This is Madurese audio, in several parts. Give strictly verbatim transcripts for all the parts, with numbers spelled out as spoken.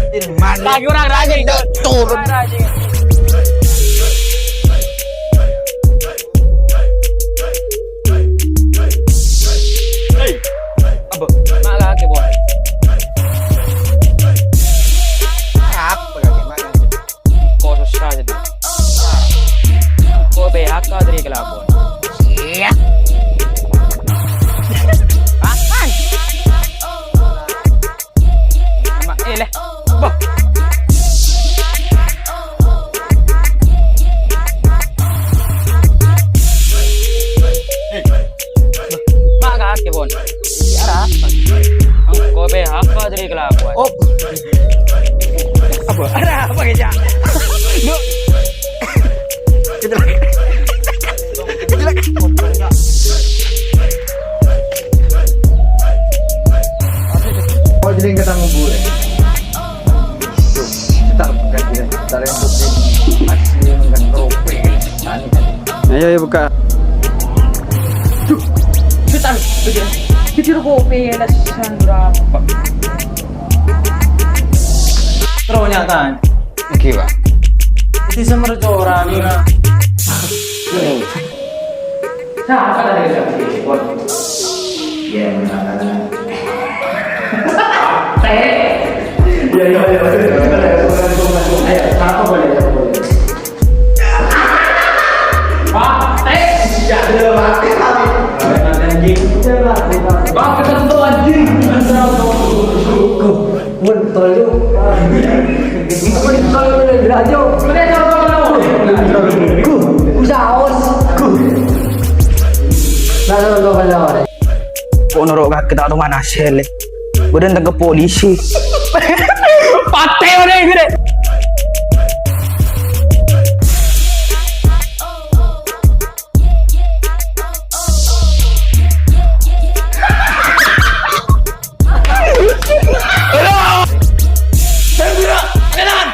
Lagi orang rajin, Dok. Turun. Orang rajin. Hei, apa? Mak lagi, Bon. Apa lagi, Mak? Kok susah jadi? Kok P H K dari kelabon? Iya. Apaan? Sama, eh, leh. Boh. Mak kakek, Bon. Iya, apa? Engko' P H K dari kelakuan. Oh. Apa? Ada apa, Kecak? Lu. Gitu lagi. Gitu lagi. Oh, jadi yang ketemu gue. Tuh, kita bukan dia. Kita yang putih. Asli dengan rope. Tani, tani. Ayo, ayo, buka. Duh, setan, pikir, pikir kopi ya, Sandra. Ternyata. Oke, Pak. Di sumber coran. Siapa tadi yang telepon? Ya, mengatakan. Teh. Ya, ya, ya, ya. Ayo, siapa boleh, siapa boleh? Pak, eh, ya, sudah, Pak. Jangan anjing. Pak, ketemu anjing. Mentol, yuk. Mentol, Rajo. Ku saos. Ku. Nah, nah, nah, nah, nah. Kok noro' kakek ta' toman asel, eh? Bâdân tangkep polisi. Patè orèng ghi'. Ayo! Saya tidak kenal.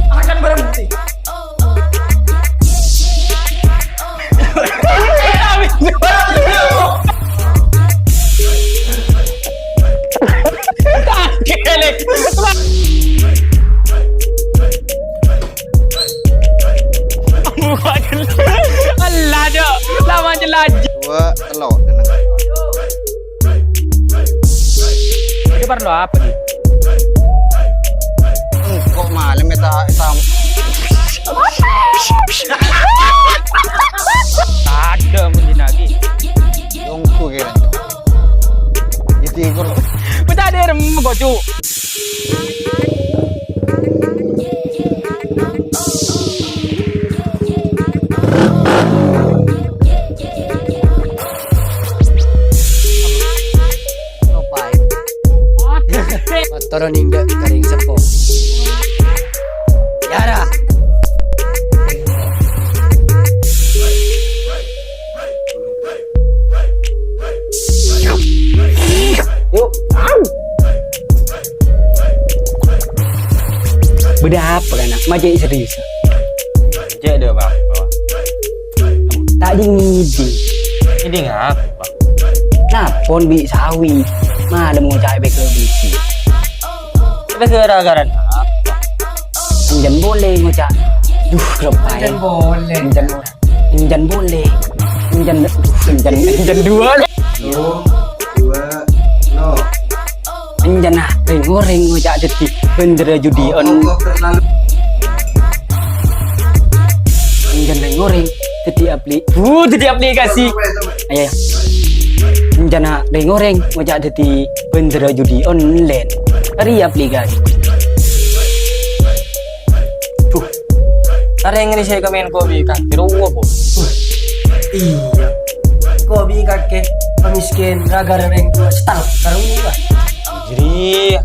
Akan barang bukti. Allah, Cok. Lama jelajah. Dua, telo, tenang. Itu perlu apa, Di? Hmm, kok malam ya, ta-, tam-, ada mungkin lagi. Tunggu kira. Itu ikut. Pecah deh, rem, kok, Cuk. Motor ninggal kering sepo. Yara. Yuk. Bâdâ apa, kana'? Ma' cè' serius. Cè' dâ' apa? Ta' dingiding. Ngiding apa? Napon bi' sawi. Malem ngoca' pèkkèr polisi. Pèkkèr gara-gara apa? Enjân polè ngoca'. Duh, kelop aè. Enjân polè. Enjân. Enjân polè. Enjân, enjân, enjân dua. Satu, dua, nol. Enjân, ah, rèng-orèng ngoca' dhâddhi bendera judi on. Enjân rèng-orèng dhâddhi apli-, uh, dhâddhi aplikasi. Ayo, ayo. Enjân, ah, rèng-orèng ngoca' dhâddhi bendera judi online. Arèya aplikasi. Duh. Arèya ngènè sè kèmèn kopi kakè rowa, Bos. Iyâ. Kopi kakè pamèskèn gara-gara rèng towa setal karo rowa. Jadi,